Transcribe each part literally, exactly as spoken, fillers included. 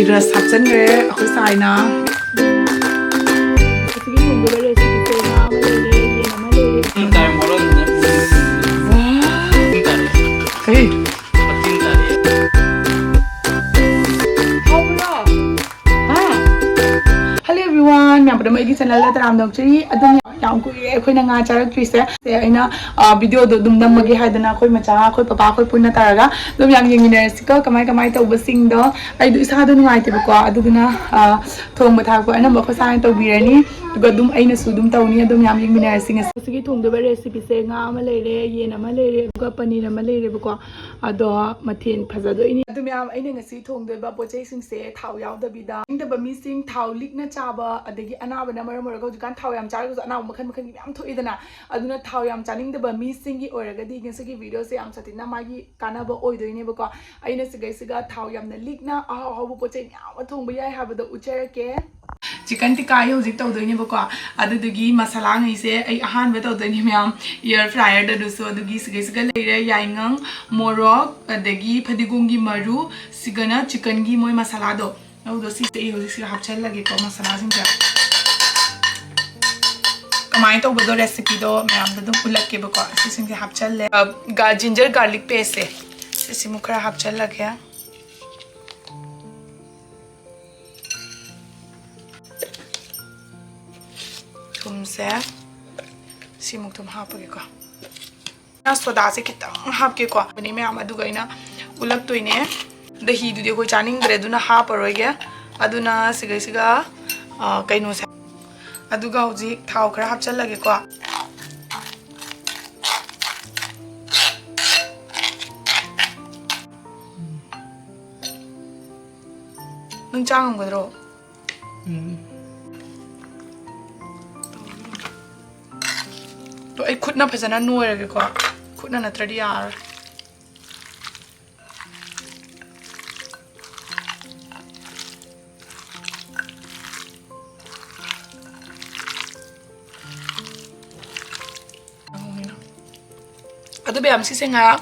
ꯔꯁ ꯍꯥꯞꯆꯤꯟꯈ꯭ꯔꯦ ꯑꯩꯈꯣꯏ ꯁꯥꯏꯅ꯫ ꯑꯁꯤꯒꯤ ꯊꯣꯡꯗꯣꯏꯕ recipeꯁꯦ ꯉꯥ ꯑꯃ ꯂꯩꯔꯦ, ꯌꯦꯟ ꯑꯃ ꯂꯩꯔꯦ꯫ ꯄꯨꯡ ꯇꯥꯔꯦ, ꯃꯣꯔꯣꯛ ꯑꯗꯨꯝ ꯋꯥ! ꯄꯨꯡ ꯇꯥꯔꯦ꯫ ꯀꯩ? ꯄꯨꯡ ꯇꯥꯔꯦ꯫ ꯍꯥꯎꯕ꯭ꯔꯣ? ꯍꯥ? Hello everyone, ꯃꯌꯥꯝ ꯄꯨꯝꯅꯃꯛ ꯑꯩꯒꯤ channelꯗ ꯇꯔꯥꯝꯅ ꯑꯣꯛꯆꯔꯤ꯫ ꯑꯗꯨꯝ ꯌꯥꯝ ꯀꯨꯏꯔꯦ ꯑꯩꯈꯣꯏꯅ ꯉꯥ ꯆꯥꯔꯛꯇ꯭ꯔꯤꯁꯦ꯫ ꯁꯦ ꯑꯩꯅ, ꯑ, videoꯗꯣ ꯑꯗꯨꯝ ꯅꯝꯃꯒꯦ ꯍꯥꯏꯗꯅ ꯑꯩꯈꯣꯏ ꯃꯆꯥ, ꯑꯩꯈꯣꯏ ꯄꯄꯥ, ꯑꯩꯈꯣꯏ ꯄꯨꯟꯅ ꯇꯧꯔꯒ ꯑꯗꯨꯝ ꯌꯥꯝ ꯌꯦꯡꯃꯤꯟꯅꯔꯁꯤꯀꯣ, ꯀꯃꯥꯏ ꯀꯃꯥꯏ ꯇꯧꯕꯁꯤꯡꯗꯣ꯫ ꯑꯩꯗꯣ ꯏꯁꯥꯗꯣ ꯅꯨꯡꯉꯥꯏꯇꯦꯕꯀꯣ, ꯑꯗꯨꯗꯨꯅ, ꯑ, ꯊꯣꯡꯕ ꯊꯥꯛꯄ ꯑꯅꯝꯕ ꯑꯩꯈꯣꯏ ꯁꯥꯏꯅ ꯇꯧꯕꯤꯔꯅꯤ, ꯑꯗꯨꯒ ꯑꯗꯨꯝ ꯑꯩꯅꯁꯨ ꯑꯗꯨꯝ ꯇꯧꯅꯤ꯫ ꯑꯗꯨꯝ ꯌꯥꯝ ꯌꯦꯡꯃꯤꯟꯅꯔꯁꯤ꯫ ꯉꯁꯤꯒꯤ ꯊꯣꯡꯗꯣꯏꯕ recipeꯁꯦ ꯉꯥ ꯑꯃ ꯂꯩꯔꯦ, ꯌꯦꯟ ꯑꯃ ꯂꯩꯔꯦ, ꯑꯗꯨꯒ ꯄꯅꯤꯔ ꯑꯃ ꯂꯩꯔꯦꯕꯀꯣ꯫ ꯑꯗꯣ ꯃꯊꯦꯜ ꯐꯖꯗꯣꯏꯅꯤ꯫ ꯑꯗꯨ ꯃꯌꯥꯝ, ꯑꯩꯅ ꯉꯁꯤ ꯊꯣꯡꯗꯣꯏꯕ ꯄꯣꯠ ꯆꯩꯁꯤꯡꯁꯦ ꯊꯥꯎ ꯌꯥꯎꯗꯕꯤꯗ, ꯆꯥꯅꯤꯡꯗꯕ ꯃꯤꯁꯤꯡ, ꯊꯥꯎ ꯂꯤꯛꯅ ꯆꯥꯕ, ꯑꯗꯒꯤ ꯑꯅꯥꯕꯅ ꯃꯔꯝ ꯑꯣꯏꯔꯒ ꯍꯧꯖꯤꯛꯀꯥꯟ ꯊꯥꯎ ꯌꯥꯝ ꯆꯥꯔꯒꯁꯨ ꯑꯅꯥꯕ ꯃꯈꯜ ꯃꯈꯜꯒꯤ ꯃꯌꯥꯝ ꯊꯣꯛꯏꯗꯅ, ꯑꯗꯨꯅ ꯊꯥꯎ ꯌꯥꯝ ꯆꯥꯅꯤꯡꯗꯕ ꯃꯤꯁꯤꯡꯒꯤ ꯑꯣꯏꯔꯒꯗꯤ ꯉꯁꯤꯒꯤ videoꯁꯦ ꯌꯥꯝ ꯁꯥꯊꯤꯅ ꯃꯥꯒꯤ ꯀꯥꯟꯅꯕ ꯑꯣꯏꯗꯣꯏꯅꯦꯕꯀꯣ꯫ ꯑꯩꯅ ꯁꯤꯒꯩꯁꯤꯒ ꯊꯥꯎ ꯌꯥꯝꯅ ꯂꯤꯛꯅ ꯑꯍꯥꯎ ꯑꯍꯥꯎꯕ ꯄꯣꯠ ꯆꯩ ꯃꯌꯥꯝ ꯑꯃ ꯊꯣꯡꯕ ꯌꯥꯏ ꯍꯥꯏꯕꯗꯣ ꯎꯠꯆꯔꯛꯀꯦ꯫ Chicken tikka ꯑꯩ ꯍꯧꯖꯤꯛ ꯇꯧꯗꯣꯏꯅꯦꯕꯀꯣ꯫ ꯑꯗꯨꯗꯨꯒꯤ ꯃꯁꯥꯂꯥꯉꯩꯁꯦ ꯑꯩ ꯑꯍꯥꯟꯕ ꯇꯧꯗꯣꯏꯅꯦ ꯃꯌꯥꯝ, air fryerꯗ꯫ ꯑꯗꯨꯁꯨ ꯑꯗꯨꯒꯤ ꯁꯤꯒꯩꯁꯤꯒ ꯂꯩꯔꯦ: ꯌꯥꯏꯉꯪ, ꯃꯣꯔꯣꯛ, ꯑꯗꯒꯤ ꯐꯗꯤꯒꯣꯝꯒꯤ ꯃꯔꯨ, ꯁꯤꯒꯅ chickenꯒꯤ ꯃꯣꯏ ꯃꯁꯥꯂꯥꯗꯣ꯫ ꯑꯗꯨꯗꯣ ꯁꯤꯁꯦ ꯑꯩ ꯍꯧꯖꯤꯛꯁꯤꯒ ꯍꯥꯞꯆꯜꯂꯒꯦꯀꯣ, ꯃꯁꯥꯂꯥꯁꯤꯡꯁꯦ꯫ ꯀꯃꯥꯏꯅ ꯇꯧꯕꯗꯣ recipeꯗꯣ ꯃꯌꯥꯝꯗ ꯑꯗꯨꯝ ꯎꯠꯂꯛꯀꯦꯕꯀꯣ꯫ ꯁꯤꯁꯤꯡꯁꯦ ꯍꯥꯞꯆꯜꯂꯦ꯫ ꯑ, ꯒ-, ginger garlic pasteꯁꯦ, ꯁꯤꯁꯤꯃꯨꯛ ꯈꯔ ꯍꯥꯞꯆꯜꯂꯒꯦ꯫ ꯊꯨꯝꯁꯦ ꯁꯤꯃꯨꯛ ꯊꯨꯝ ꯍꯥꯞꯄꯒꯦꯀꯣ꯫ ꯁꯣꯗꯥꯁꯦ ꯈꯤꯇꯪ ꯍꯥꯞꯀꯦꯀꯣ꯫ ꯑꯗꯨꯅꯤ ꯃꯌꯥꯝ, ꯑꯗꯨꯒ ꯑꯩꯅ ꯎꯠꯂꯛꯇꯣꯏꯅꯦ꯫ ꯗꯍꯤꯗꯨꯗꯤ ꯑꯩꯈꯣꯏ ꯆꯥꯅꯤꯡꯗ꯭ꯔꯦ, ꯑꯗꯨꯅ ꯍꯥꯞꯄꯔꯣꯏꯒꯦ꯫ ꯑꯗꯨꯅ ꯁꯤꯒꯩꯁꯤꯒ, ꯑ, ꯀꯩꯅꯣꯁꯦ, ꯑꯗꯨꯒ ꯍꯧꯖꯤꯛ ꯊꯥꯎ ꯈꯔ ꯍꯥꯞꯆꯜꯂꯒꯦꯀꯣ꯫ ꯅꯪ ꯆꯥ ꯉꯝꯒꯗ꯭ꯔꯣ? ꯎꯝ꯫ ꯑꯗꯣ ꯑꯩ ꯈꯨꯠꯅ ꯐꯖꯅ ꯅꯣꯏꯔꯒꯦꯀꯣ꯫ ꯈꯨꯠꯅ ꯅꯠꯇ꯭ꯔꯗꯤ ꯌꯥꯔꯔꯣꯏ꯫ ꯑꯗꯨ ꯃꯌꯥꯝ ꯁꯤꯁꯦ ꯉꯥꯏꯍꯥꯛ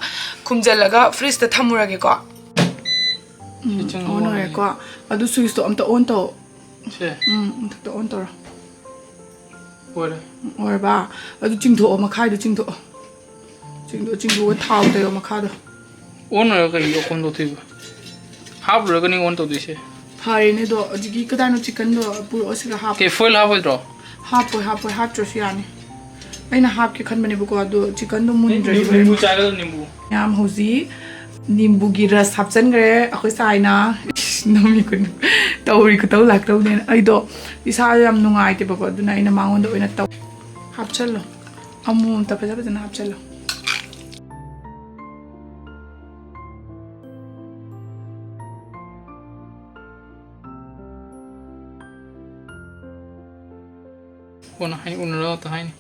ꯈꯨꯝꯖꯤꯜꯂꯒ fridgeꯇ ꯊꯝꯃꯨꯔꯒꯦꯀꯣ꯫ ꯎꯝ, ꯁꯤ ꯆꯤꯡ ꯑꯣꯟ ꯑꯣꯟ ꯑꯣꯏꯔꯦꯀꯣ꯫ ꯑꯗꯨ ꯁ꯭ꯋꯤꯁꯇꯣ ꯑꯝꯇ ꯑꯣꯟ ꯇꯧ꯫ ꯁꯦ꯫ ꯎꯝ, ꯃꯊꯛꯇ ꯑꯣꯟ ꯇꯧꯔꯣ꯫ ꯑꯣꯏꯔꯦ꯫ ꯑꯣꯏꯔꯕ? ꯑꯗꯨ ꯆꯤꯡꯊꯣꯛꯑꯣ, ꯃꯈꯥꯏꯗꯣ ꯆꯤꯡꯊꯣꯛꯑꯣ꯫ ꯆꯤꯡꯊꯣꯛꯑꯣ, ꯆꯤꯡꯊꯣꯛꯑꯣ, ꯊꯥꯎ ꯇꯩꯌꯣ ꯃꯈꯥꯗꯣ꯫ ꯑꯣꯟ ꯑꯣꯏꯔꯒ ꯀꯩꯒꯤ ꯑꯣꯟ ꯇꯧꯗꯣꯏꯕ? ꯍꯥꯞꯂꯨꯔꯒꯅꯤ ꯑꯣꯟ ꯇꯧꯗꯣꯏꯁꯦ꯫ ꯐꯔꯦꯅꯦ ꯑꯗꯣ, ꯍꯧꯖꯤꯛꯀꯤ ꯀꯗꯥꯏꯅꯣ ꯆꯤꯛꯀꯟꯗꯣ ꯄꯨꯔꯛꯑꯣ ꯁꯤꯒ ꯍꯥꯞꯄꯣ꯫ ꯀꯦ, ꯐꯣꯏꯜ ꯍꯥꯞꯄꯣꯏꯗ꯭ꯔꯣ? ꯍꯥꯞꯄꯣꯏ, ꯍꯥꯞꯄꯣꯏ, ꯍꯥꯞꯇ꯭ꯔꯁꯨ ꯌꯥꯅꯤ꯫ ꯑꯩꯅ ꯍꯥꯞꯀꯦ ꯈꯟꯕꯅꯦꯕꯀꯣ, ꯑꯗꯣ ꯆꯤꯛꯀꯟꯗꯣ ꯃꯨꯟꯗ꯭ꯔꯗꯤ ꯅꯤꯝꯕꯨ, ꯍꯣꯔꯦꯟ꯫ ꯅꯤꯝꯕꯨ ꯆꯥꯒꯗ꯭ꯔꯣ, ꯅꯤꯝꯕꯨ? ꯃꯌꯥꯝ ꯍꯧꯖꯤꯛ ꯅꯤꯝꯕꯨꯒꯤ ꯔꯁ ꯍꯥꯞꯆꯟꯈ꯭ꯔꯦ ꯑꯩꯈꯣꯏ ꯁꯥꯏꯅ꯫ ꯏꯁ, ꯅꯝꯃꯤ ꯈꯨꯅꯝ-, ꯇꯧꯔꯤ ꯈꯨꯇꯧ ꯂꯥꯛꯇꯧꯅꯦꯅ꯫ ꯑꯩꯗꯣ ꯏꯁꯥꯗꯣ ꯌꯥꯝ ꯅꯨꯡꯉꯥꯏꯇꯦꯕꯀꯣ, ꯑꯗꯨꯅ ꯑꯩꯅ ꯃꯉꯣꯟꯗ ꯑꯣꯏꯅ ꯇꯧ-, ꯍꯥꯞꯆꯜꯂꯣ꯫ ꯑꯃꯨ ꯑꯝꯇ ꯐꯖ ꯐꯖꯅ ꯍꯥꯞꯆꯜꯂꯣ꯫ ꯀꯣꯟꯅ ꯍꯥꯏ, ꯎꯅꯔꯣ ꯑꯝꯇ ꯍꯥꯏꯅꯤ꯫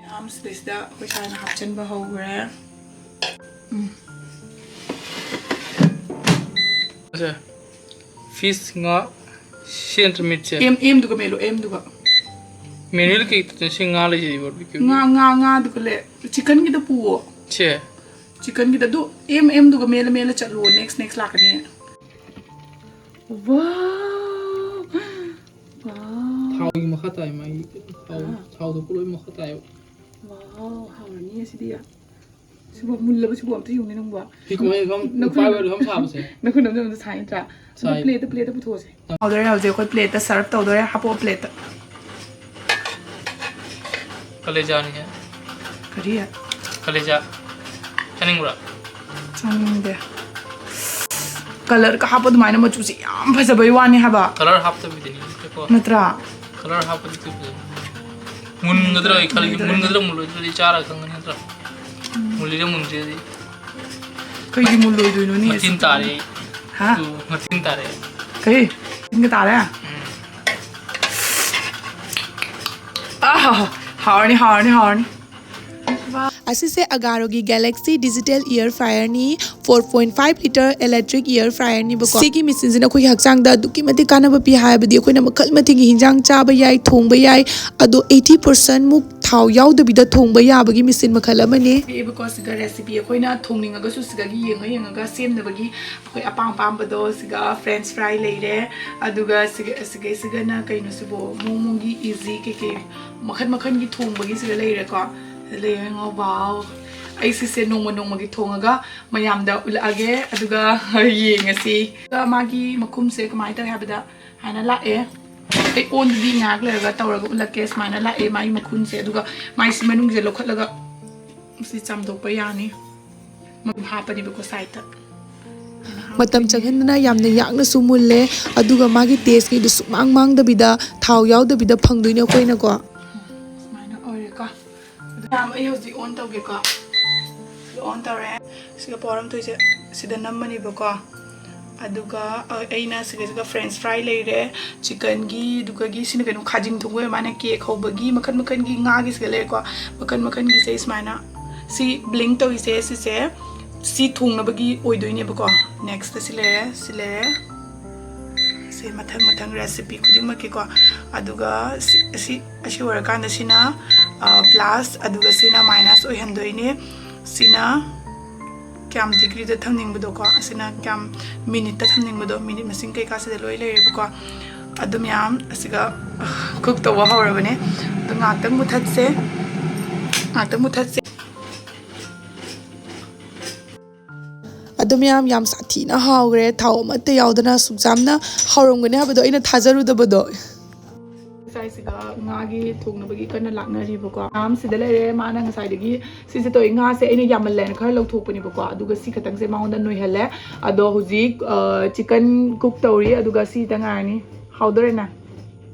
ꯃꯌꯥꯝ ꯁꯤꯗꯩꯁꯤꯗ ꯑꯩꯈꯣꯏ ꯁꯥꯏꯅ ꯍꯥꯞꯆꯤꯟꯕ ꯍꯧꯈ꯭ꯔꯦ꯫ ꯎꯝ꯫ ꯁꯦ, ꯐꯤꯁ, ꯉꯥ, ꯁꯦꯟꯇ꯭ꯔ ꯃꯤꯠꯁꯦ꯫ ꯑꯦꯝ, ꯑꯦꯝꯗꯨꯒ ꯃꯦꯜꯂꯣ, ꯑꯦꯝꯗꯨꯒ꯫ ꯃꯦꯅꯨꯋꯦꯜ ꯀꯩ ꯁꯤ ꯉꯥ ꯂꯩꯖꯩꯕ, ꯕꯤꯀ꯭ꯌꯨ꯫ ꯉꯥ, ꯉꯥ, ꯉꯥꯗꯨꯒ ꯂꯩ꯫ ꯆꯤꯛꯀꯟꯒꯤꯗ ꯄꯨꯋꯣ꯫ ꯁꯦ꯫ ꯆꯤꯛꯀꯟꯒꯤꯗ ꯑꯗꯨ ꯑꯦꯝ, ꯑꯦꯝꯗꯨꯒ ꯃꯦꯜꯂ, ꯃꯦꯜꯂ ꯆꯠꯂꯨ꯫ ꯅꯦꯛꯁ, ꯅꯦꯛꯁ ꯂꯥꯛꯀꯅꯤ꯫ ꯋꯥꯎ! ꯋꯥꯎ! ꯊꯥꯎꯒꯤ ꯃꯈꯥ ꯇꯥꯏ, ꯃꯥꯒꯤ ꯊꯥꯎ, ꯑꯥ꯫ ꯊꯥꯎ ꯊꯣꯛꯄ ꯂꯣꯏ ꯃꯈꯥ ꯇꯥꯏꯕ꯫ ꯋꯥꯎ! ꯍꯥꯎꯔꯅꯤ ꯑꯁꯤꯗꯤ꯫ ꯁꯤꯕꯨ ꯃꯨꯜꯂꯕ ꯁꯤꯕꯨ ꯑꯝꯇ ꯌꯦꯡꯉꯨꯅꯦ ꯅꯪꯕꯣ꯫ ꯁꯤ ꯀꯃꯥꯏꯅ ꯁꯨꯝ ꯅꯈꯨꯠ ꯄꯥꯏꯕ ꯑꯗꯨꯝ ꯁꯥꯕꯁꯦ? ꯅꯈꯨꯠ ꯑꯝꯇ ꯑꯝꯇ ꯁꯥꯏ ꯅꯠꯇ꯭ꯔꯥ? ꯑꯗꯨ ꯁꯥꯏ꯫ ꯄ꯭ꯂꯦꯠꯇ, ꯄ꯭ꯂꯦꯠꯇ ꯄꯨꯊꯣꯛꯑꯁꯦ꯫ ꯍꯥꯎꯗꯣꯔꯦ ꯍꯧꯖꯤꯛ ꯑꯩꯈꯣꯏ ꯄ꯭ꯂꯦꯠꯇ ꯁꯔꯞ ꯇꯧꯗꯣꯔꯦ꯫ ꯍꯥꯄꯛꯑꯣ ꯄ꯭ꯂꯦꯠꯇ꯫ ꯀꯂꯦꯖꯥꯅꯤꯍꯦ꯫ ꯀꯔꯤ? ꯀꯂꯦꯖꯥ꯫ ꯆꯥꯅꯤꯡꯕ꯭ꯔꯥ? ꯆꯥꯅꯤꯡꯗꯦ꯫ ꯀꯂꯔꯒ ꯍꯥꯞꯄ ꯑꯗꯨꯃꯥꯏꯅ ꯃꯆꯨꯁꯦ ꯌꯥꯝ ꯐꯖꯕꯩ ꯋꯥꯅꯤ ꯍꯥꯏꯕ꯫ ꯀꯂꯔ ꯍꯥꯞꯇꯕꯤꯗꯅꯤ ꯅꯠꯇꯦꯀꯣ꯫ ꯅꯠꯇ꯭ꯔꯥ? ꯀꯂꯔ ꯍꯥꯞꯄꯗꯤ ꯇꯨ ꯐꯖꯩ꯫ ꯃꯨꯟꯒꯗ꯭ꯔꯥ ꯑꯩ ꯈꯜꯂꯤ, ꯃꯨꯟꯒꯗ꯭ꯔꯥ? ꯃꯨꯟꯒꯗ꯭ꯔꯥ ꯃꯨꯜꯂꯣꯏꯗ꯭ꯔꯗꯤ ꯆꯥꯔꯒ ꯈꯪꯒꯅꯤ ꯅꯠꯇ꯭ꯔꯥ? ꯎꯝ꯫ ꯃꯨꯜꯂꯤꯔ ꯃꯨꯟꯗ꯭ꯔꯤꯔꯗꯤ꯫ ꯀꯩꯒꯤ ꯃꯨꯜꯂꯣꯏꯗꯣꯏꯅꯣꯅꯦ? ꯃꯊꯤꯟ ꯇꯥꯔꯦ꯫ ꯍꯥ? ꯇꯨ, ꯃꯊꯤꯟ ꯇꯥꯔꯦ꯫ ꯀꯩ? ꯃꯊꯤꯟꯒ ꯇꯥꯔꯦ? ꯎꯝ꯫ ꯑꯥ, ꯍꯥꯎꯔꯅꯤ, ꯍꯥꯎꯔꯅꯤ, ꯍꯥꯎꯔꯅꯤ꯫ ꯑꯁꯤꯁꯦ ꯑꯒꯥꯔꯣꯒꯤ Galaxy Digital Air Fryerꯅꯤ, four point five litre electric air fryerꯅꯤꯕꯀꯣ꯫ ꯁꯤꯒꯤ ꯃꯦꯆꯤꯟꯁꯤꯅ ꯑꯩꯈꯣꯏꯒꯤ ꯍꯛꯆꯥꯡꯗ ꯑꯗꯨꯛꯀꯤ ꯃꯇꯤꯛ ꯀꯥꯟꯅꯕ ꯄꯤ ꯍꯥꯏꯕꯗꯤ ꯑꯩꯈꯣꯏꯅ ꯃꯈꯜ ꯃꯊꯦꯜꯒꯤ ꯍꯤꯟꯖꯥꯡ ꯆꯥꯕ ꯌꯥꯏ, ꯊꯣꯡꯕ ꯌꯥꯏ꯫ ꯑꯗꯣ eighty percent ꯃꯨꯛ ꯊꯥꯎ ꯌꯥꯎꯗꯕꯤꯗ ꯊꯣꯡꯕ ꯌꯥꯕꯒꯤ ꯃꯦꯆꯤꯟ ꯃꯈꯜ ꯑꯃꯅꯤ꯫ ꯄꯤꯛꯑꯦꯕꯀꯣ, ꯁꯤꯒ recipe ꯑꯩꯈꯣꯏꯅ ꯊꯣꯡꯅꯤꯡꯉꯒꯁꯨ ꯁꯤꯗꯒꯤ ꯌꯦꯡꯉ ꯌꯦꯡꯉꯒ ꯁꯦꯝꯅꯕꯒꯤ ꯑꯩꯈꯣꯏ ꯑꯄꯥꯝ ꯑꯄꯥꯝꯕꯗꯣ꯫ ꯁꯤꯒ French fry ꯂꯩꯔꯦ, ꯑꯗꯨꯒ ꯁꯤꯒ ꯁꯤꯒꯩꯁꯤꯒꯅ ꯀꯩꯅꯣ ꯁꯤꯕꯣ, ꯃꯣꯃꯣꯒꯤ easy ꯀꯩꯀꯩ ꯃꯈꯜ ꯃꯈꯜꯒꯤ ꯊꯣꯡꯕꯒꯤ ꯁꯤꯒ ꯂꯩꯔꯦꯀꯣ꯫ ꯁꯤꯗ ꯂꯩꯔꯦ, ꯉꯣ, wow! ꯑꯩ ꯁꯤꯁꯦ ꯅꯣꯡꯃ ꯅꯣꯡꯃꯒꯤ ꯊꯣꯡꯉꯒ ꯃꯌꯥꯝꯗ ꯎꯠꯂꯛꯑꯒꯦ, ꯑꯗꯨꯒ ꯌꯦꯡꯉꯁꯤ꯫ ꯑꯗꯨꯒ ꯃꯥꯒꯤ ꯃꯈꯨꯝꯁꯦ ꯀꯃꯥꯏꯅ ꯇꯧꯋꯦ ꯍꯥꯏꯕꯗ, ꯍꯥꯏꯅ ꯂꯥꯛꯑꯦ꯫ ꯑꯩ ꯑꯣꯟꯗꯨꯗꯤ ꯉꯥꯏꯍꯥꯛ ꯂꯩꯔꯒ ꯇꯧꯔꯒ ꯎꯠꯂꯛꯀꯦ꯫ ꯁꯨꯃꯥꯏꯅ ꯂꯥꯛꯑꯦ ꯃꯥꯒꯤ ꯃꯈꯨꯝꯁꯦ, ꯑꯗꯨꯒ ꯃꯥꯏꯁꯤ ꯃꯅꯨꯡꯁꯦ ꯂꯧꯈꯠꯂꯒ ꯁꯤ ꯆꯥꯝꯊꯣꯛꯄ ꯌꯥꯅꯤ꯫ ꯃꯈꯨꯝ ꯍꯥꯞꯄꯅꯦꯕꯀꯣ sideꯇ꯫ ꯃꯇꯝ ꯆꯪꯍꯟꯗꯅ ꯌꯥꯝꯅ ꯌꯥꯡꯅꯁꯨ ꯃꯨꯜꯂꯦ, ꯑꯗꯨꯒ ꯃꯥꯒꯤ tasteꯀꯤꯗꯨ ꯁꯨꯛꯃꯥꯡ ꯃꯥꯡꯗꯕꯤꯗ, ꯊꯥꯎ ꯌꯥꯎꯗꯕꯤꯗ ꯐꯪꯗꯣꯏꯅꯦ ꯑꯩꯈꯣꯏꯅꯀꯣ꯫ ꯁꯨꯃꯥꯏꯅ ꯑꯣꯏꯔꯦꯀꯣ꯫ ꯑꯗꯨ ꯃꯌꯥꯝ ꯑꯩ ꯍꯧꯖꯤꯛ on ꯇꯧꯒꯦꯀꯣ꯫ ꯁꯤꯗ on ꯇꯧꯔꯦ꯫ ꯁꯤꯒ power ꯑꯃ ꯊꯣꯛꯏꯁꯦ ꯁꯤꯗ ꯅꯝꯃꯅꯦꯕꯀꯣ꯫ ꯑꯗꯨꯒ ꯑ, ꯑꯩꯅ ꯁꯤꯒ, ꯁꯤꯒ French fry ꯂꯩꯔꯦ, chickenꯒꯤ, ꯑꯗꯨꯒꯒꯤ ꯁꯤꯅ ꯀꯩꯅꯣ, ꯈꯥꯖꯤꯡ ꯊꯣꯡꯕ ꯑꯣꯏꯔ ꯃꯥꯅ, cake ꯍꯧꯕꯒꯤ ꯃꯈꯟ ꯃꯈꯟꯒꯤ ꯉꯥꯒꯤ ꯁꯤꯒ ꯂꯩꯔꯦꯀꯣ꯫ ꯃꯈꯟ ꯃꯈꯟꯒꯤꯁꯦ ꯁꯨꯃꯥꯏꯅ ꯁꯤ blink ꯇꯧꯔꯤꯁꯦ, ꯁꯤꯁꯦ ꯁꯤ ꯊꯣꯡꯅꯕꯒꯤ ꯑꯣꯏꯗꯣꯏꯅꯦꯕꯀꯣ꯫ Nextꯇ ꯁꯤ ꯂꯩꯔꯦ, ꯁꯤ ꯂꯩꯔꯦ꯫ ꯁꯤ ꯃꯊꯪ ꯃꯊꯪ recipe ꯈꯨꯗꯤꯡꯃꯛꯀꯤꯀꯣ꯫ ꯑꯗꯨꯒ ꯁꯤ, ꯁꯤ, ꯑꯁꯤ ꯑꯣꯏꯔꯀꯥꯟꯗ ꯁꯤꯅ, ꯑ, plus, ꯑꯗꯨꯒ ꯁꯤꯅ minus ꯑꯣꯏꯍꯟꯗꯣꯏꯅꯦ꯫ ꯁꯤꯅ ꯀꯌꯥꯝ degreeꯗ ꯊꯝꯅꯤꯡꯕꯗꯣꯀꯣ, ꯑꯁꯤꯅ ꯀꯌꯥꯝ minuteꯇ ꯊꯝꯅꯤꯡꯕꯗꯣ, minute ꯃꯁꯤꯡ ꯀꯩꯀꯥꯁꯤꯗ ꯂꯣꯏ ꯂꯩꯔꯦꯕꯀꯣ꯫ ꯑꯗꯨ ꯃꯌꯥꯝ ꯑꯁꯤꯒ cook ꯇꯧꯕ ꯍꯧꯔꯕꯅꯦ꯫ ꯑꯗꯨ ꯉꯥꯏꯍꯥꯛꯇꯪ ꯃꯨꯊꯠꯁꯦ, ꯉꯥꯏꯍꯥꯛꯇꯪ ꯃꯨꯊꯠꯁꯦ꯫ ꯑꯗꯨ ꯃꯌꯥꯝ ꯌꯥꯝ ꯁꯥꯊꯤꯅ ꯍꯥꯎꯈ꯭ꯔꯦ, ꯊꯥꯎ ꯑꯃꯠꯇ ꯌꯥꯎꯗꯅ꯫ ꯑꯁꯨꯛ ꯌꯥꯝꯅ ꯍꯥꯎꯔꯝꯒꯅꯤ ꯍꯥꯏꯕꯗꯣ ꯑꯩꯅ ꯊꯥꯖꯔꯨꯗꯕꯗꯣ꯫ ꯉꯁꯥꯏꯁꯤꯒ ꯉꯥꯒꯤ ꯊꯣꯡꯅꯕꯒꯤ ꯀꯟꯅ ꯂꯥꯛꯅꯔꯤꯕꯀꯣ꯫ ꯃꯌꯥꯝ ꯁꯤꯗ ꯂꯩꯔꯦ, ꯃꯥꯅ ꯉꯁꯥꯏꯗꯒꯤ ꯁꯤꯁꯦ ꯇꯧꯋꯤ꯫ ꯉꯥꯁꯦ ꯑꯩꯅ ꯌꯥꯝꯃꯜꯂꯦꯅ ꯈꯔ ꯂꯧꯊꯣꯛꯄꯅꯦꯕꯀꯣ, ꯑꯗꯨꯒ ꯁꯤ ꯈꯛꯇꯪꯁꯦ ꯃꯉꯣꯟꯗ ꯅꯣꯏꯍꯜꯂꯦ꯫ ꯑꯗꯣ ꯍꯧꯖꯤꯛ, ꯑ, chicken cook ꯇꯧꯔꯤ, ꯑꯗꯨꯒ ꯁꯤꯗ ꯉꯥꯏꯔꯅꯤ꯫ ꯍꯥꯎꯗꯣꯔꯦꯅ?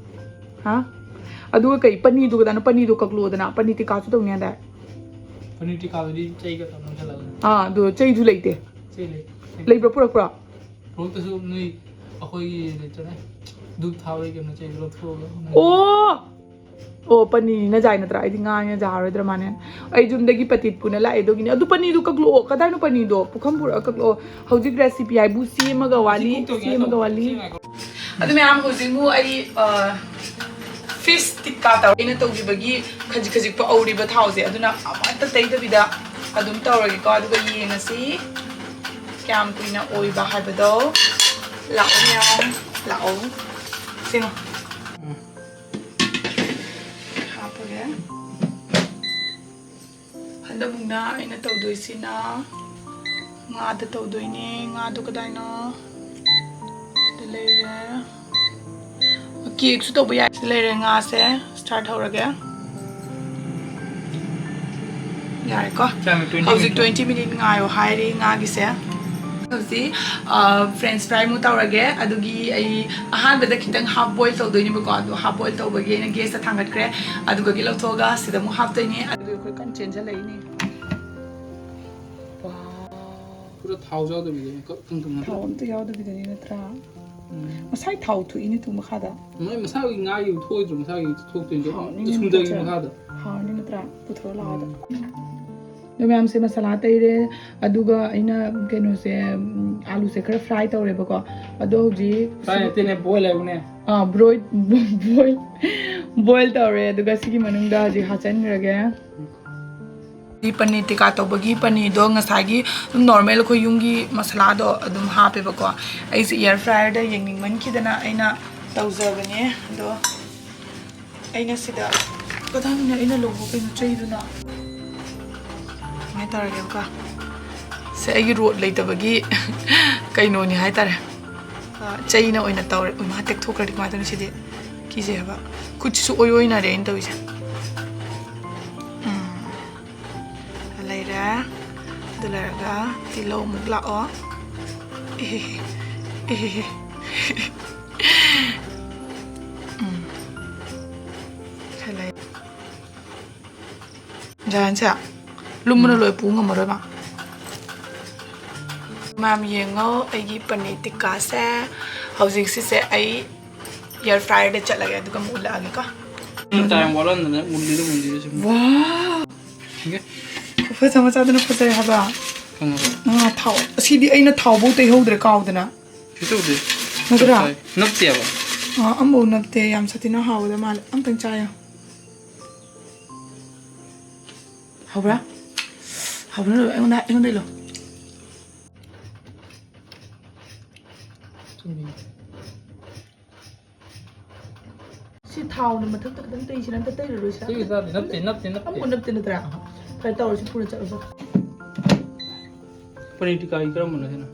ꯍꯥ? ꯑꯗꯨꯒ ꯀꯩ, ꯄꯅꯤꯗꯨ ꯀꯗꯥꯏꯅꯣ? ꯄꯅꯤꯗꯨ ꯀꯛꯂꯛꯑꯣꯗꯅ, ꯄꯅꯤ ꯇꯤꯛꯀꯥꯁꯨ ꯇꯧꯅꯤ ꯍꯥꯏꯗꯥꯏ? ꯄꯅꯤꯔ ꯇꯤꯛꯀꯥꯗꯨꯗꯤ ꯆꯩꯒ ꯇꯧꯔ ꯅꯝꯁꯤꯜꯂꯒ꯫ ꯑꯥ, ꯑꯗꯨ ꯆꯩꯁꯨ ꯂꯩꯇꯦ꯫ ꯆꯩ ꯂꯩ꯫ ꯂꯩꯕ꯭ꯔꯣ? ꯄꯨꯔꯛꯄ꯭ꯔꯣ? ꯄꯨꯔꯛꯇꯁꯨ ꯅꯣꯏ ꯑꯩꯈꯣꯏꯒꯤ ꯂꯩꯇ꯭ꯔꯅꯦ? ꯙꯨꯞ ꯊꯥꯕꯒꯤ ꯀꯩꯅꯣ ꯆꯩꯗꯣ ꯂꯧꯊꯣꯛꯑꯒ ꯅꯝ-, ꯑꯣ! ꯑꯣ, ꯄꯅꯤꯔꯅꯤꯅ ꯖꯥꯏ ꯅꯠꯇ꯭ꯔꯥ? ꯑꯩꯗꯤ ꯉꯥꯅꯤꯅ ꯖꯥꯔꯣꯏꯗ꯭ꯔꯥ ꯃꯥꯅꯦ? ꯑꯩ ꯌꯨꯝꯗꯒꯤ ꯄꯇꯤꯠ ꯄꯨꯅ ꯂꯥꯛꯑꯦ ꯑꯗꯨꯒꯤꯅꯦ꯫ ꯑꯗꯨ ꯄꯅꯤꯗꯨ ꯀꯛꯂꯛꯑꯣ꯫ ꯀꯗꯥꯏꯅꯣ ꯄꯅꯤꯗꯣ? ꯄꯨꯈꯝ ꯄꯨꯔꯛꯑ ꯀꯛꯂꯛꯑꯣ꯫ ꯍꯧꯖꯤꯛ recipe ꯍꯥꯏꯕꯨ ꯁꯦꯝꯃꯒ ꯋꯥꯠꯂꯤ, ꯁꯤ ꯀꯣꯛ ꯇꯧꯒꯦ ꯁꯦꯝꯃꯒ ꯇꯧꯕ꯫ ꯋꯥꯠꯂꯤ꯫ ꯁꯤ ꯉꯥꯏꯈꯣ꯫ ꯑꯗꯨ ꯃꯌꯥꯝ ꯍꯧꯖꯤꯛ ꯑꯃꯨꯛ ꯑꯩ, ꯑ, ꯐꯤꯁ ꯇꯤꯛꯀꯥ ꯇꯧꯔ ꯑꯩꯅ ꯇꯧꯈꯤꯕꯒꯤ ꯈꯖꯤꯛ ꯈꯖꯤꯛ ꯄꯛꯍꯧꯔꯤꯕ ꯊꯥꯎꯁꯦ, ꯑꯗꯨꯅ ꯑꯃꯠꯇ ꯇꯩꯗꯕꯤꯗ ꯑꯗꯨꯝ ꯇꯧꯔꯒꯦꯀꯣ꯫ ꯑꯗꯨꯒ ꯌꯦꯡꯉꯁꯤ ꯀꯌꯥꯝ ꯀꯨꯏꯅ ꯑꯣꯏꯕ ꯍꯥꯏꯕꯗꯣ꯫ ꯂꯥꯛꯑꯣ ꯃꯌꯥꯝ, ꯂꯥꯛꯑꯣ꯫ ꯁꯤꯃ ꯍꯥꯞꯄꯒꯦ꯫ ꯍꯟꯗꯛꯃꯨꯛꯅ ꯑꯩꯅ ꯇꯧꯗꯣꯏꯁꯤꯅ ꯉꯥꯗ ꯇꯧꯗꯣꯏꯅꯦ꯫ ꯉꯥꯗꯣ ꯀꯗꯥꯏꯅꯣ? ꯁꯤꯗ ꯂꯩꯔꯦ꯫ ꯀꯦꯛꯁꯨ ꯇꯧꯕ ꯌꯥꯏ꯫ ꯁꯤꯗ ꯂꯩꯔꯦ ꯉꯥꯁꯦ꯫ ꯁ꯭ꯇꯥꯔꯠ ꯍꯧꯔꯒꯦ꯫ ꯌꯥꯔꯦꯀꯣ꯫ ꯆꯪꯉꯦ, twenty ꯍꯧꯖꯤꯛ minute꯫ Twenty minute ꯉꯥꯏꯌꯣ ꯍꯥꯏꯔꯤ ꯉꯥꯒꯤꯁꯦ꯫ ꯍꯧꯖꯤꯛ, ꯑ, French fry ꯑꯃꯨꯛ ꯇꯧꯔꯒꯦ꯫ ꯑꯗꯨꯒꯤ ꯑꯩ ꯑꯍꯥꯟꯕꯗ ꯈꯤꯇꯪ half boil ꯇꯧꯗꯣꯏꯅꯦꯕꯀꯣ꯫ ꯑꯗꯣ half boil ꯇꯧꯕꯒꯤ ꯑꯩꯅ gas ꯇ ꯊꯥꯡꯒꯠꯈ꯭ꯔꯦ꯫ ꯑꯗꯨꯗꯒꯤ ꯂꯧꯊꯣꯛꯑꯒ ꯁꯤꯗ ꯑꯃꯨꯛ ꯍꯥꯞꯇꯣꯏꯅꯦ꯫ ꯑꯗꯨꯒꯤ ꯑꯩꯈꯣꯏ ꯀꯟꯅ ꯆꯦꯟꯖꯜꯂꯛꯏꯅꯦ꯫ ꯄꯨꯔꯥ ꯊꯥꯎ ꯌꯥꯎꯗꯕꯤꯗꯅꯦ ꯀꯛ ꯀꯪ ꯀꯪ ꯊꯥꯎ ꯑꯝꯇ ꯌꯥꯎꯗꯕꯤꯗꯅꯤ ꯅꯠꯇ꯭ꯔꯥ? ꯎꯝ꯫ ꯃꯁꯥꯏ ꯊꯥꯎ ꯊꯣꯛꯏꯅꯦ ꯇꯨ ꯃꯈꯥꯗ꯫ ꯃꯣꯏ ꯃꯁꯥꯒꯤ ꯉꯥꯒꯤ ꯊꯣꯛꯑꯣꯏꯗ꯭ꯔꯣ? ꯃꯁꯥꯒꯤ ꯊꯣꯛꯇꯣꯏꯅꯦ꯫ ꯍꯥꯎꯅꯤꯅꯦ ꯑꯁꯨꯝꯗꯒꯤ ꯅꯠꯇ꯭ꯔꯥ? ꯃꯈꯥꯗ꯫ ꯍꯥꯎꯅꯤ ꯅꯠꯇ꯭ꯔꯥ? ꯄꯨꯊꯣꯔꯛꯑꯣ ꯂꯥꯛꯑꯣꯗ꯫ ꯎꯝ꯫ ꯑꯗꯣ ꯃꯌꯥꯝꯁꯦ ꯃꯁꯥꯂꯥ ꯇꯩꯔꯦ, ꯑꯗꯨꯒ ꯑꯩꯅ ꯀꯩꯅꯣꯁꯦ, ꯎꯝ, ꯑꯥꯂꯨꯁꯦ ꯈꯔ fry ꯇꯧꯔꯦꯕꯀꯣ꯫ ꯑꯗꯣ ꯍꯧꯖꯤꯛ fry ꯅꯠꯇꯦꯅꯦ, boil ꯍꯥꯏꯕꯅꯦ꯫ ꯑꯥ, broil-, boil, boil ꯇꯧꯔꯦ, ꯑꯗꯨꯒ ꯁꯤꯒꯤ ꯃꯅꯨꯡꯗ ꯍꯧꯖꯤꯛ ꯍꯥꯞꯆꯤꯟꯈ꯭ꯔꯒꯦ꯫ ꯁꯤ ꯄꯅꯤꯔ ꯇꯤꯀꯥ ꯇꯧꯕꯒꯤ ꯄꯅꯤꯔꯗꯣ ꯉꯁꯥꯏꯒꯤ ꯑꯗꯨꯝ normal ꯑꯩꯈꯣꯏ ꯌꯨꯝꯒꯤ ꯃꯁꯥꯂꯥꯗꯣ ꯑꯗꯨꯝ ꯍꯥꯞꯄꯦꯕꯀꯣ꯫ ꯑꯩꯁꯦ air fryer ꯗ ꯌꯦꯡꯅꯤꯡꯃꯟꯈꯤꯗꯅ ꯑꯩꯅ ꯇꯧꯖꯕꯅꯦ꯫ ꯑꯗꯣ ꯑꯩꯅ ꯁꯤꯗ ꯀꯗꯥꯏꯅꯣꯅꯦ ꯑꯩꯅ ꯂꯧꯕ ꯀꯩꯅꯣ ꯆꯩꯗꯨꯅ? ꯀꯃꯥꯏꯅ ꯇꯧꯔꯒꯦꯕꯀꯣ? ꯁꯦ ꯑꯩꯒꯤ rod ꯂꯩꯇꯕꯒꯤ ꯀꯩꯅꯣꯅꯤ ꯍꯥꯏꯇꯥꯔꯦ꯫ ꯑ, ꯆꯩꯅ ꯑꯣꯏꯅ ꯇꯧꯔꯦ꯫ ꯎꯃꯥ, ꯇꯦꯛꯊꯣꯛꯈ꯭ꯔꯗꯤ ꯀꯃꯥꯏꯅ ꯇꯧꯅꯤ ꯁꯤꯗꯤ? ꯀꯤꯖꯩ ꯍꯥꯏꯕ꯫ ꯈꯨꯠꯁꯤꯁꯨ ꯑꯣꯏ ꯑꯣꯏꯅꯔꯦ ꯑꯩꯅ ꯇꯧꯔꯤꯁꯦ꯫ ꯎꯝ꯫ ꯂꯩꯔꯦ꯫ ꯑꯗꯨ ꯂꯩꯔꯒ ꯇꯤꯜꯍꯧ ꯑꯃꯨꯛ ꯂꯥꯛꯑꯣ꯫ ꯏꯍꯦꯍꯦ꯫ ꯏꯍꯦꯍꯦ꯫ ꯎꯝ꯫ ꯈꯔ ꯂꯩ꯫ ꯖꯥꯟꯁꯦ ꯂꯨꯝꯕꯅ ꯎꯝ꯫ ꯂꯣꯏ ꯄꯨ ꯉꯝꯃꯔꯣꯏ ꯃꯥ꯫ ꯃꯌꯥꯝ ꯌꯦꯡꯉꯣ ꯑꯩꯒꯤ ꯄꯅꯤꯔ ꯇꯤꯛꯀꯥꯁꯦ꯫ ꯍꯧꯖꯤꯛ ꯁꯤꯁꯦ ꯑꯩ air fryer ꯗ ꯆꯠꯂꯒꯦ ꯑꯗꯨꯒ ꯑꯃꯨꯛ ꯎꯠꯂꯛꯑꯒꯦꯀꯣ꯫ ꯎꯝ, ꯇꯥꯏꯝ ꯋꯥꯠꯂꯝꯗꯅ ꯃꯨꯜꯂꯤꯔ ꯃꯨꯟꯗ꯭ꯔꯤꯔ ꯁꯤ꯫ ꯋꯥꯎ! ꯁꯤꯒꯦ꯫ ꯈꯨꯐꯖ ꯃꯆꯥꯗꯨꯅ ꯐꯖꯩ ꯍꯥꯏꯕ꯫ ꯈꯪꯉꯕ? ꯉꯥ ꯊꯥꯎ꯫ ꯑꯁꯤꯗꯤ ꯑꯩꯅ ꯊꯥꯎꯐꯧ ꯇꯩꯍꯧꯗ꯭ꯔꯦ ꯀꯥꯎꯗꯅ꯫ ꯀꯩꯁꯨ ꯇꯧꯗꯦ꯫ ꯅꯠꯇ꯭ꯔꯥ? ꯆꯞ ꯆꯥꯏ꯫ ꯅꯞꯇꯦꯕ꯫ ꯑ, ꯑꯃꯐꯥꯎ ꯅꯞꯇꯦ꯫ ꯌꯥꯝ ꯁꯥꯊꯤꯅ ꯍꯥꯎꯒꯗꯕ ꯃꯥꯜꯂꯦ꯫ ꯑꯝꯇꯪ ꯆꯥꯌꯣ꯫ ꯍꯥꯎꯕ꯭ꯔꯥ? ꯍꯥꯎꯕ꯭ꯔꯥ? ꯑꯩꯉꯣꯟꯗ, ꯑꯩꯉꯣꯟꯗ ꯏꯜꯂꯣ꯫ ꯁꯤ ꯊꯥꯎꯅ ꯃꯊꯛꯇ ꯈꯤꯇꯪ ꯇꯩꯁꯤꯔ? ꯑꯝꯇ ꯇꯩꯔꯔꯣꯏꯁꯤꯔ? ꯁꯤ ꯆꯥꯗꯦ, ꯅꯞꯇꯦ, ꯅꯞꯇꯦ, ꯅꯞꯇꯦ꯫ ꯑꯃꯨꯛ ꯅꯞꯇꯦ ꯅꯠꯇ꯭ꯔꯥ? ꯐꯔꯦ, ꯇꯧꯔꯁꯤ, ꯄꯨꯔ ꯆꯠꯂꯁꯤ꯫ ꯄꯅꯤꯔ ꯇꯤꯛꯀꯥꯒꯤ ꯀꯔꯝꯕꯅꯣ ꯁꯤꯅ?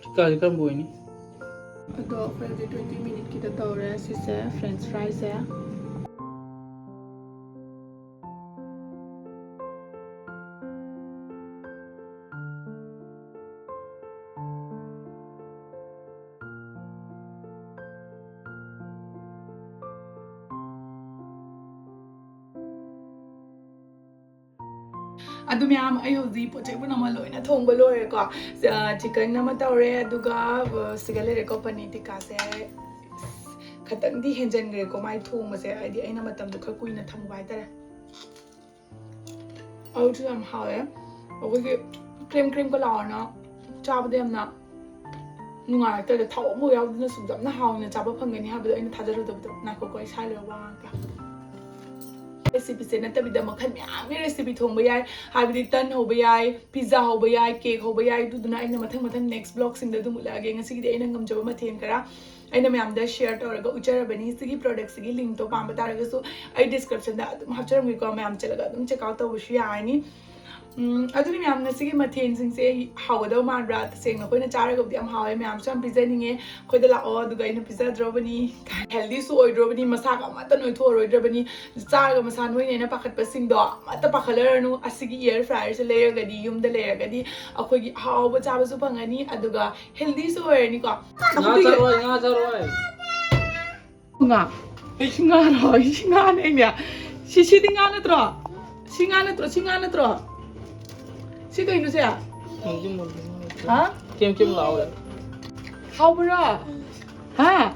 ꯇꯤꯛꯀꯥꯁꯤ ꯀꯔꯝꯕ ꯑꯣꯏꯅꯤ? ꯑꯗꯣ ꯑꯩꯈꯣꯏ ꯍꯧꯖꯤꯛ twenty minuteꯀꯤꯗ ꯇꯧꯔꯦ ꯁꯤꯁꯦ, French fryꯁꯦ꯫ ꯑꯗꯨ ꯃꯌꯥꯝ, ꯑꯩ ꯍꯧꯖꯤꯛ ꯄꯣꯠ ꯆꯩ ꯄꯨꯝꯅꯃꯛ ꯂꯣꯏꯅ ꯊꯣꯡꯕ ꯂꯣꯏꯔꯦꯀꯣ꯫ ꯑ, chicken ꯑꯃ ꯇꯧꯔꯦ, ꯑꯗꯨꯒ, ꯑ, ꯁꯤꯒ ꯂꯩꯔꯦꯀꯣ, ꯄꯅꯤꯔ ꯇꯤꯛꯀꯥꯁꯦ꯫ ꯈꯇꯪꯗꯤ ꯍꯦꯟꯖꯟꯈ꯭ꯔꯦꯀꯣ ꯃꯥꯏ ꯊꯣꯡꯕꯁꯦ, ꯍꯥꯏꯗꯤ ꯑꯩꯅ ꯃꯇꯝꯗꯣ ꯈꯔ ꯀꯨꯏꯅ ꯊꯝꯕ ꯍꯥꯏꯇꯥꯔꯦ꯫ ꯑꯗꯨꯁꯨ ꯌꯥꯝ ꯍꯥꯎꯋꯦ꯫ ꯑꯩꯈꯣꯏꯒꯤ ꯀ꯭ꯔꯦꯝ ꯀ꯭ꯔꯦꯝꯒ ꯂꯥꯎꯔꯅ ꯆꯥꯕꯗ ꯌꯥꯝꯅ ꯅꯨꯡꯉꯥꯏꯔꯛꯇ꯭ꯔꯦ꯫ ꯊꯥꯎ ꯑꯃꯐꯥꯎ ꯌꯥꯎꯗꯅ ꯁꯨꯛ ꯌꯥꯝꯅ ꯍꯥꯎꯅ ꯆꯥꯕ ꯐꯪꯒꯅꯤ ꯍꯥꯏꯕꯗꯣ ꯑꯩꯅ ꯊꯥꯖꯔꯨꯗꯕꯗꯣ꯫ ꯉꯥꯏꯈꯣꯀꯣ, ꯑꯩ ꯁꯥꯏ ꯂꯣꯏꯔ ꯋꯥ ꯉꯥꯡꯉꯛꯀꯦ꯫ Recipeꯁꯦ ꯅꯠꯇꯕꯤꯗ ꯃꯈꯜ ꯃꯌꯥꯝꯒꯤ recipe ꯊꯣꯡꯕ ꯌꯥꯏ, ꯍꯥꯏꯕꯗꯤ ꯇꯟ ꯍꯧꯕ ꯌꯥꯏ, pizza ꯍꯧꯕ ꯌꯥꯏ, cake ꯍꯧꯕ ꯌꯥꯏ꯫ ꯑꯗꯨꯗꯨꯅ ꯑꯩꯅ ꯃꯊꯪ ꯃꯊꯪ next vlogꯁꯤꯡꯗ ꯑꯗꯨꯝ ꯎꯠꯂꯛꯑꯒꯦ꯫ ꯉꯁꯤꯒꯤꯗꯤ ꯑꯩꯅ ꯉꯝꯖꯕ ꯃꯊꯦꯜ ꯈꯔ ꯑꯩꯅ ꯃꯌꯥꯝꯗ share ꯇꯧꯔꯒ ꯎꯠꯆꯔꯕꯅꯤ꯫ ꯁꯤꯒꯤ productꯁꯤꯒꯤ linkꯇꯣ ꯄꯥꯝꯕ ꯇꯥꯔꯒꯁꯨ ꯑꯩ descriptionꯗ ꯑꯗꯨꯝ ꯍꯥꯞꯆꯔꯝꯒꯦꯀꯣ, ꯃꯌꯥꯝ ꯆꯠꯂꯒ ꯑꯗꯨꯝ check out ꯇꯧꯕꯁꯨ ꯌꯥꯔꯅꯤ꯫ ꯎꯝ, ꯑꯗꯨꯗꯤ ꯃꯌꯥꯝ, ꯉꯁꯤꯒꯤ ꯃꯊꯦꯜꯁꯤꯡꯁꯦ ꯍꯥꯎꯒꯗꯕ ꯃꯥꯟꯕ꯭ꯔꯥ? ꯇꯁꯦꯡꯅ ꯑꯩꯈꯣꯏꯅ ꯆꯥꯔꯒꯕꯨꯗꯤ ꯌꯥꯝ ꯍꯥꯎꯋꯦ, ꯃꯌꯥꯝꯁꯨ ꯌꯥꯝ ꯄꯤꯖꯅꯤꯡꯉꯦ꯫ ꯑꯩꯈꯣꯏꯗ ꯂꯥꯛꯑꯣ, ꯑꯗꯨꯒ ꯑꯩꯅ ꯄꯤꯖꯗ꯭ꯔꯣꯕꯅꯤ꯫ Healthyꯁꯨ ꯑꯣꯏꯗ꯭ꯔꯣꯕꯅꯤ, ꯃꯁꯥꯒ ꯑꯃꯠꯇ ꯅꯣꯏꯊꯣꯛꯑꯔꯣꯏꯗ꯭ꯔꯕꯅꯤ꯫ ꯆꯥꯔꯒ ꯃꯁꯥ ꯅꯣꯏꯅꯦꯅ ꯄꯥꯈꯠꯄꯁꯤꯡꯗꯣ ꯑꯃꯠꯇ ꯄꯥꯈꯠꯂꯔꯅꯨ꯫ ꯑꯁꯤꯒꯤ air fryerꯁꯦ ꯂꯩꯔꯒꯗꯤ, ꯌꯨꯝꯗ ꯂꯩꯔꯒꯗꯤ ꯑꯩꯈꯣꯏꯒꯤ ꯑꯍꯥꯎꯕ ꯆꯥꯕꯁꯨ ꯐꯪꯉꯅꯤ, ꯑꯗꯨꯒ healthyꯁꯨ ꯑꯣꯏꯔꯅꯤꯀꯣ꯫ ꯉꯥ ꯆꯥꯔꯣꯏ, ꯉꯥ ꯆꯥꯔꯣꯏ꯫ ꯉꯥ? ꯁꯤ ꯉꯥꯔꯣ? ꯁꯤ ꯉꯥꯅꯦ ꯑꯩꯅꯦ꯫ ꯁꯤ, ꯁꯤꯗꯤ ꯉꯥ ꯅꯠꯇ꯭ꯔꯣ? ꯁꯤ ꯉꯥ ꯅꯠꯇ꯭ꯔꯣ? ꯁꯤ ꯉꯥ ꯅꯠꯇ꯭ꯔꯣ? ꯁꯤ ꯀꯩꯅꯣ ꯁꯦ? ꯃꯨꯟꯗꯤ ꯃꯨꯟꯗꯤ ꯃꯨꯟꯗꯤ꯫ ꯍꯥ? ꯀꯦꯝ ꯀꯦꯝ ꯂꯥꯎꯋꯦ꯫ ꯍꯥꯎꯕ꯭ꯔꯣ? ꯍꯥ?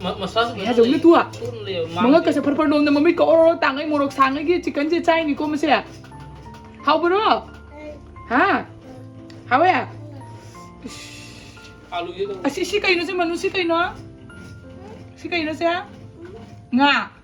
ꯃ-, ꯃꯁꯥꯁꯨ ꯀꯩꯅꯣ ꯌꯥꯗꯧꯅꯦ ꯂꯩ꯫ ꯇꯨ꯫ ꯊꯨꯅ ꯂꯩꯌꯦꯕ, ꯃꯥꯡꯗꯦ꯫ ꯃꯉꯛꯀꯁꯦ ꯐꯔ ꯐꯔ ꯅꯣꯝꯗ ꯃꯃꯤꯠꯀ ꯑꯣꯔꯣ ꯑꯣꯔꯣ ꯇꯥꯡꯉꯩ ꯃꯣꯔꯣꯛ ꯁꯥꯡꯉꯩꯒꯤ chickenꯁꯦ ꯆꯥꯏꯅꯤꯀꯣ ꯃꯁꯦ꯫ ꯍꯥꯎꯕ꯭ꯔꯣ? ꯍꯥ? ꯍꯥꯎꯋꯦ? ꯏꯁ꯫ ꯑꯁꯤ, ꯁꯤ ꯀꯩꯅꯣ ꯁꯤ, ꯃꯅꯨ, ꯁꯤ ꯀꯩꯅꯣ? ꯁꯤ ꯀꯩꯅꯣ ꯁꯦ? ꯉꯥ꯫